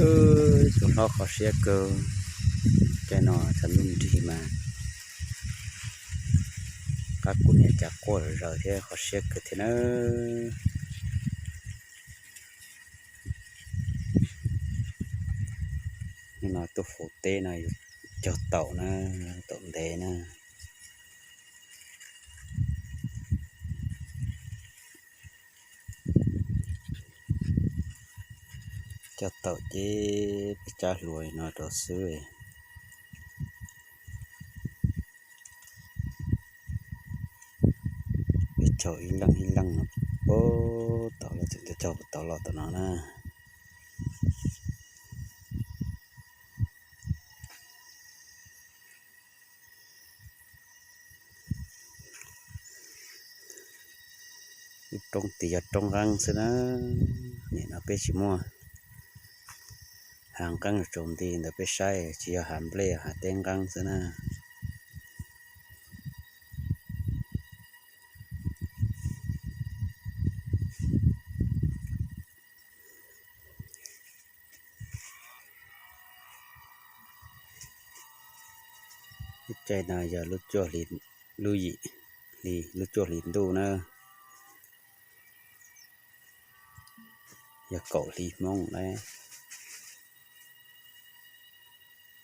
Tus hlob kho siab kawg, caij no txog ntuj nrig mas qab kuv niam cas quaj zom zaws thiab kho siab kawg thiab na. Hnub no tuaj faus teb no yog cog taum na, taum ntev na. Cog taum ces peb cab hluas no rau xwb. Peb caug ib leej ib leej no, puag tod los tseem caug puag tod los tom no na. Lub roob tid yog roob nqeeb xwb na. Nim no peb tsis muaj hav nqeeb tsaus nti ntawd peb saib, tsis yog hav nplej, hav teb nqeeb xwb na. Lub caij no yog lub cuaj hli, lub yim hli, lub cuaj hli ntuj na, yog kaum hli Hmoob lawm.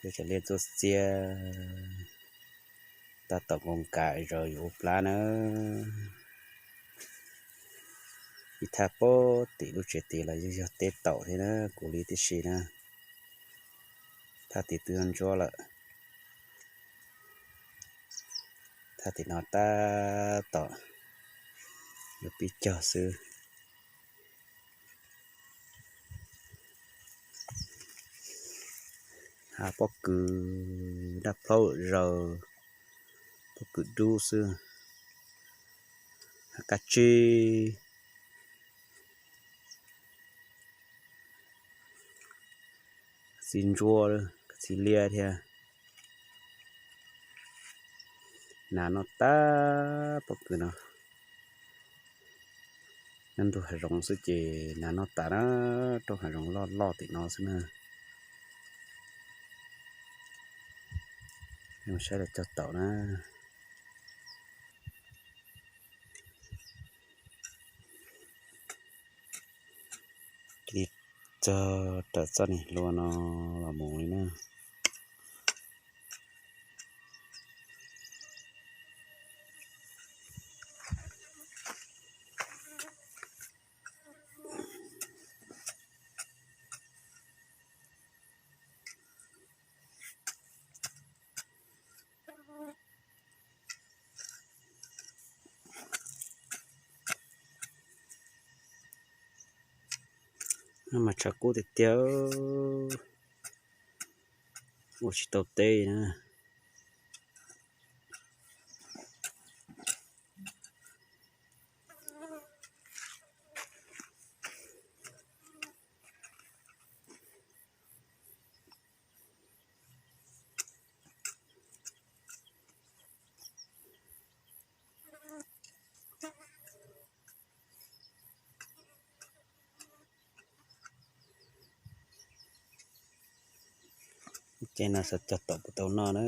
Lub tshav liaj ntxuab xiab tab tom nkoos kav zaws yuav ua plab na. Ib thaj puag tim lub tsev tid los yeej yog teb taum thiab na, kuv li tib si na. Thaj tid twb ntsuab lawm. Thaj tim no tab tom yuav pib cog xwb. Hav pob kws daj plaub zaws, pob kws dub xwb. Hav kab tsib, txiv ntsuab, txiv liab thiab. Nas noj tas pob kws no. Nyob ntu hav zoov xwb ces nas noj tas na, roob hav zoov loj loj tim no xwb na. Saib los cog taum na. Cia li txog raws txoj niag hlua no los mus li na. No mas tshav kub tiag tiag, ua tsis tau teb na. Ces no xav cog tom puas tau noj na.